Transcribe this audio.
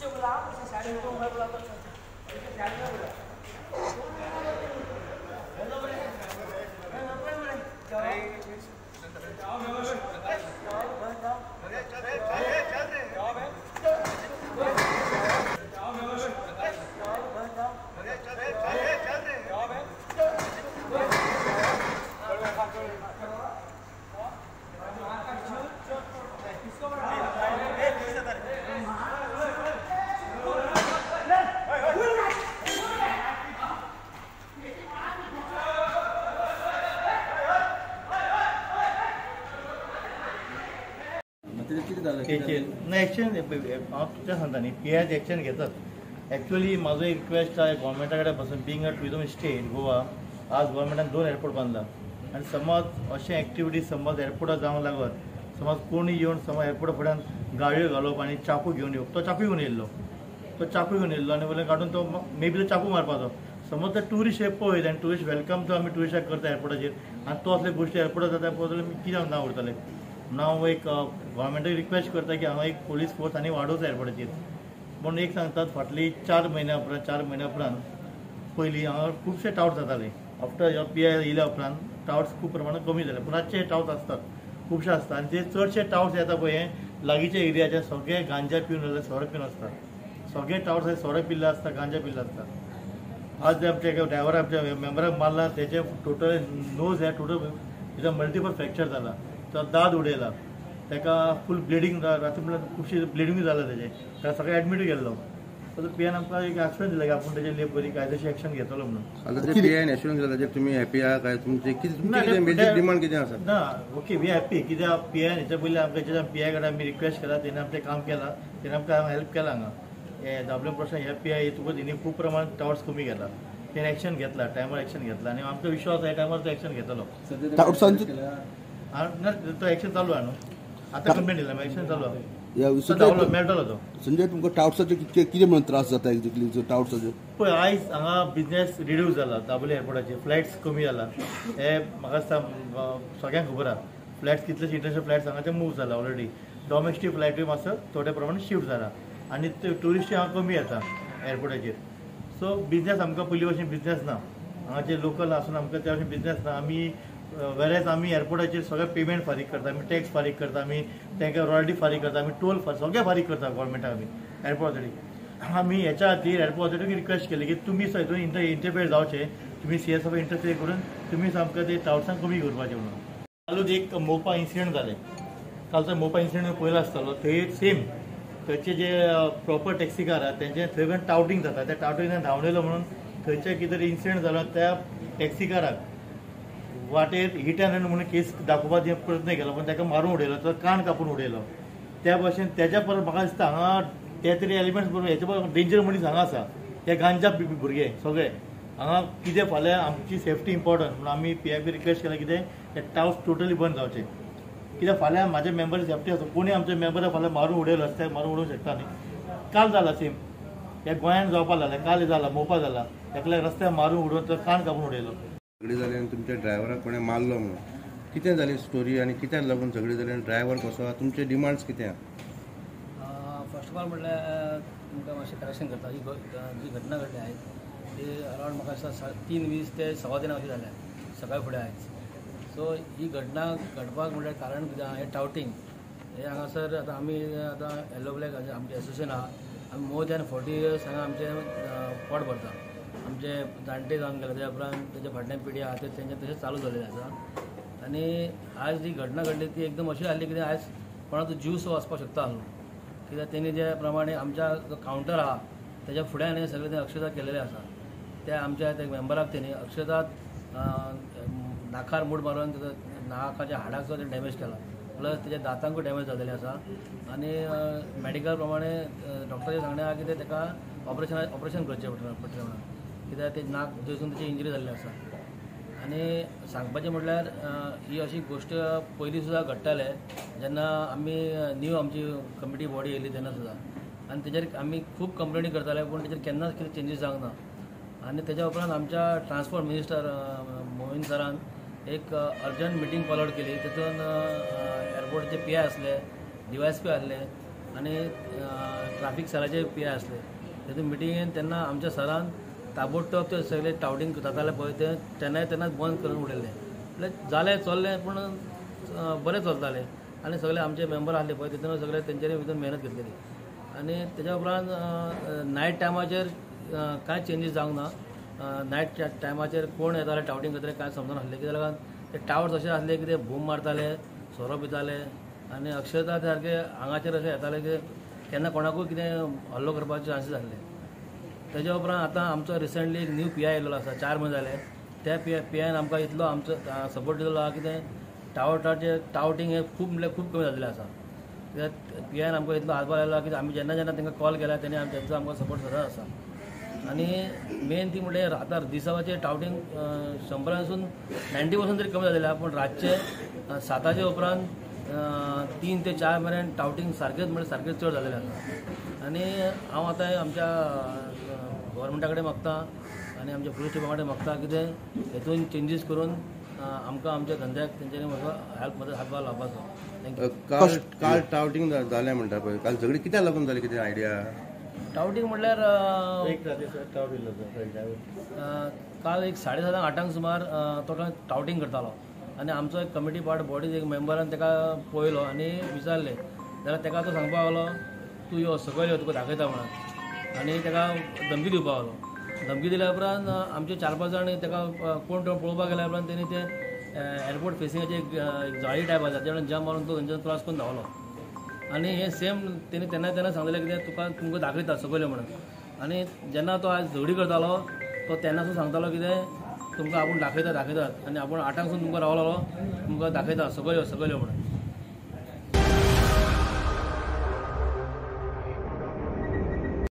इससे बुलाओ, इसे साइड में मैं बुलाता हूँ, इसे साइड में बुलाओ। हेलो बोले, हेलो बोले, जाओ जाओ जाओ चल चल रे जाओ बे जाओ जाओ चल चल रे जाओ बे। ना एक्शन हांव तुमच्या सांगता न्ही, पी आयज एक्शन घेतात. एक्चुअली म्हाजो एक रिक्वेस्ट आहा गोवोरमेंटा कडेन पासून, being a tourism state Goa, आज गोवोरमेंटान 2 एअरपोर्ट बांदला आनी समज अशें एक्टिविटीज समज एअरपोर्टार जावंक लागत, समज कोणी येवन समज एअरपोर्टा फुड्यान गाडयो घालप आनी चाकू घेवन येवप, तो चाकू घेवन येयल्लो, तो चाकू घेवन येयल्लो आनी वयल्यान काडून तो मे बी तो चाकू मारपाचो. समज ते ट्युरिस्ट हे पळयत आनी ट्युरिस्ट welcome तो आमी ट्युरिस्टाक करता एअरपोर्टाचेर आनी तो असले गोश्टी एअरपोर्टार जाता पळयत जाल्यार कितें ना उरतलें. म्हणून हांव एक गोवोरमेंटाक रिक्वेस्ट करता की हांगा एक पोलीस फोर्स आनी वाडोवचो एअरपोर्टाचेर. पूण एक सांगतात, फाटली 4 म्हयन्या उपरांत 4 म्हयन्या उपरांत पयलीं हांगा खुबशे टावट्स जाताले. आफ्टर पी I येयल्या उपरांत टावट्स खूब प्रमाणात कमी जाले, पूण आजचे टावट्स आसतात खुबशे आसतात आनी ते चडशे टावट्स येता पळय हे लागींच्या एरियाचे सगळे गांजा पिवन जाल्यार सोरो पिवन आसतात, सगळे टावट्स हे सोरो पिल्ले आसता, गांजा पिल्ले आसता. आज आमच्या एका ड्रायव्हर आमच्या मेंबराक मारला, तेजे टोटल नोज हे टोटल तेजा मल्टिपल फ्रॅक्चर जाला, तो दाद उडयला, ताका फूल ब्लिडींग राती म्हणल्यार खुबशी ब्लिडींगूय जाला तेजें, ताका सगळें एडमिटूय केल्लो. सो पी आयन आमकां एक आश्वासन दिलें की आपूण तेजेर बरी कायदेशीर एक्शन घेतलो म्हणून. आतां ते पी आयन एश्युरन्स दिला ताचेर तुमी हॅपी आहा काय? तुमचे कितें डिमांड कितें आसा? ना, ओके, we happy. कित्याक पी आयन हेच्या पयलीं आमकां जेन्ना पी I कडेन आमी रिक्वेस्ट केला, तेणें आमचें काम केलां, तेणें आमकां हेल्प केलां हांगा. हे दाबले प्रश्न ह्या पी I तुका तेणी खूब प्रमाणात टावट्स कमी केला, तेणें एक्शन घेतला, टायमार एक्शन घेतला आनी आमचो विश्वास ह्या टायमार तो एक्शन घेतलो. ना, तो एक्शन चालू आहा न्हू, आतां कंप्लेन दिला, एक्शन चालू आहा, मेळटलो तो. संजय, तुमकां टावट्साचे कितें म्हणून त्रास जाता एक्झॅक्टली टावट्साचे? पळय, आयज हांगा बिजनेस रिड्यूस जाला, दाबोली एअरपोर्टाचेर फ्लायट्स कमी जाला, हे म्हाका दिसता सगळ्यांक खबर आहा. फ्लायट्स कितलेशे इंटरनॅशनल फ्लायट्स हांगाचे मूव जाला ऑलरेडी, डॉमेस्टीक फ्लायटूय मातसो थोड्या प्रमाणात शिफ्ट जाला आनी ट्युरिस्टूय हांगा कमी येता एअरपोर्टाचेर. सो बिजनेस आमकां पयलीं भशेन बिजनेस ना, हांगाचे लोकल आसून आमकां त्या भशेन बिजनेस ना. आमी वेरेज आमी एअरपोर्टाचेर सगळें पेमेंट फारीक करता, आमी टॅक्स फारीक करता, आमी तांकां रॉयल्टी फारीक करता, आमी टोल सगळें फारीक करता गोवोरमेंटाक. आमी एअरपोर्ट ऑथॉरिटी आमी हेच्या खातीर एअरपोर्ट ऑथॉरिटीक रिक्वेस्ट केली की तुमी हितून इंटरफेयर जावचें, तुमी सी एस एफ इंटरफेयर करून तुमी आमकां ते टावट्सांक कमी करपाचें म्हणून. कालूच एक मोपा इन्सिडंट जालें, कालचो मोपा इन्सिडंट पळयलो आसतलो, थंय सेम थंयचे जे प्रॉपर टॅक्सीकार आहा तेंचे थंय पण टावटींग जाता, त्या टावटिंगान धांवडयलो म्हणून थंयचे कितें तरी इन्सिडंट जालो, त्या टॅक्सीकाराक वाटेर हिट एंड रन म्हणून केस दाखोवपाचो प्रयत्न केलो, पूण ताका मारून उडयलो, तो कान कापून उडयलो. त्या भशेन तेज्या परत म्हाका दिसता हांगा ते तरी एलिमेंट्स बरोबर हेच्या परत डेंजर मनीस हांगा आसा, ते गांजा भुरगे सगळे हांगा. कितें फाल्यां आमची सेफ्टी इम्पॉर्टंट म्हणून आमी पी I B request केला कितें ते टावट्स टोटली बंद जावचे. कित्याक फाल्यां म्हाज्या मेंबर सेफ्टी आसा, कोणी आमच्या मेंबराक फाल्यां मारून उडयलो रस्त्याक मारून उडोवंक शकता न्ही. काल जाला सेम, ह्या गोंयान जावपाक लागलें, काल जाला मोपा जाला, एकल्याक रस्त्याक मारून उडोवन तो कान कापून उडयलो. झगडी जाली आनी तुमच्या ड्रायव्हराक कोणें मारलो म्हणून, कितें जाली स्टोरी आनी कित्याक लागून झगडी जाली आनी ड्रायव्हर कसो आहा, तुमचे डिमांड्स कितें आहा? फर्स्ट ऑफ ऑल म्हणल्यार तुमकां मातशें करेक्शन करता. ही जी घटना घडली आयज ती अरावंड म्हाका दिसता 3:20 ते 3:15 अशी जाल्या सकाळी फुडें आयज. सो ही घटना घडपाक म्हणल्यार कारण कितें आहा, हें टावटींग हें हांगासर आतां आमी आतां येलो ब्लॅक आमचें एसोसिएशन आहा, आमी मोर दॅन 40 इयर्स हांगा आमचें पोट भरता. आमचे जाणटे जावन गेले त्या उपरांत तेच्या फाटल्यान पिढी आहा ते तेंचे तशेंच चालू जाल्लें आसा. आनी आयज जी घटना घडली ती एकदम अशी आसली कित्याक आयज कोणाचो जीव सो वचपाक शकता आसलो, कित्याक तेणी जे प्रमाणे आमच्या जो कावंटर आहा तेज्या फुड्यान हें सगळें तें अक्षता केलेलें आसा. त्या आमच्या त्या मेंबराक तेणी अक्षता नाकार मूड मारून तेजो नाकाच्या हाडाक सुद्दां डॅमेज केला, प्लस तेज्या दातांकूय डॅमेज जालेलें आसा. आनी मॅडिकल प्रमाणे डॉक्टराचें सांगणें आहा की ते ताका ऑपरेशन करचें पडटलें म्हणून, कित्याक ते नाक थंयसून तेची इंजरी जाल्ली आसा. आनी सांगपाचें म्हटल्यार ही अशी गोश्ट पयलीं सुद्दां घडटाले जेन्ना आमी न्यू आमची कमिटी बॉडी येयली तेन्ना सुद्दां, आनी तेजेर आमी खूब कंप्लेनी करताले पूण तेजेर केन्नाच कितें चेंजीस जावंक ना. आनी तेज्या उपरांत आमच्या ट्रान्सपोर्ट मिनिस्टर मोहीन सरान एक अर्जंट मिटींग कॉल आवट केली, तितून एअरपोर्टचे पी I आसले, डी वाय एस पी आसले, आनी ट्राफीक सराचे पी I आसले. तेतून मिटिंगेन तेन्ना आमच्या सरान ताबडतोब ते सगळे टावटींग जाताले पळय ते तेन्नाय तेन्नाच बंद करून उडयल्लें. म्हळ्यार जालें चल्लें पूण बरें चलतालें आनी सगळे आमचे मेंबर आसले पळय तितून सगळे तेंच्यांनी भितर मेहनत घेतलेली. आनी तेज्या उपरांत नायट टायमाचेर कांय चेंजीस जावंक ना. नायट टायमाचेर कोण येताले टावटींग करताले कांय समजनासलें, कित्याक ते टावर्स अशे आसले की ते बूम मारताले, सोरो पिताले आनी अक्षरता सारके आंगाचेर अशें येताले की केन्ना कोणाकूय कितें हल्लो करपाचे चान्सीस आसले. तेज्या उपरांत आतां आमचो रिसंटली एक न्यू पी I येयलेलो आसा, 4 म्हयने जाले. त्या पी आयन आमकां इतलो आमचो सपोर्ट दिलेलो आसा की तें टावटाचें टावटींग हें खूब म्हणल्यार खूब कमी जाल्लें आसा. कित्याक पी आयन आमकां इतलो हातभार लायलो की आमी जेन्ना जेन्ना तांकां कॉल केला तेणी तेंचो आमकां सपोर्ट सदांच आसा. आनी मेन ती म्हणल्यार आतां दिसाचे टावटींग 100 90% तरी कमी जालेलें आसा, पूण रातचे 7 उपरांत 3 ते 4 मेरेन टावटींग सारकेंच म्हणल्यार सारकेंच चड जालेलें आसा. आनी हांव आतां आमच्या गव्हर्मेंटा कडेन मागता आनी आमच्या पुलीस स्टेशना कडेन मागता कितें हेतून चेंजीस करून आमकां आमच्या धंद्याक तेंच्यांनी म्हाका हेल्प मदत हातभार लावपाचो. Thank you. काल टावटींग जालें म्हणटा पळय, काल झगडी कित्याक लागून जाली, कितें आयडिया? टावटींग म्हणल्यार काल एक 7:30 8 सुमार तो टावटींग करतालो आनी आमचो एक कमिटी पार्ट बॉडीज एक मेंबरान ताका पळयलो आनी विचारलें जाल्यार ताका तो सांगपाक लागलो तूं यो सकयल यो तुका दाखयता म्हणून, आनी ताका धमकी दिवपाक लागलो. धमकी दिल्या उपरांत आमचे 4-5 जाण ताका कोण तो पळोवपाक गेल्या उपरांत तेणी ते एअरपोर्ट फेसिंगाची एक जाळी टायप आसा तेणे जंप मारून तो थंयच्यान क्रॉस करून धांवलो. आनी हे सेम तेणी तेन्ना तेन्ना सांगलें कितें तुका तुमकां दाखयता सकयल म्हणून. आनी जेन्ना तो आज झगडी करतालो तो तेन्नासून सांगतालो कितें तुमकां आपूण दाखयता दाखयतात आनी आपूण 8 तुमकां रावलो तुमकां दाखयता सकयल यो सकयल यो म्हणून.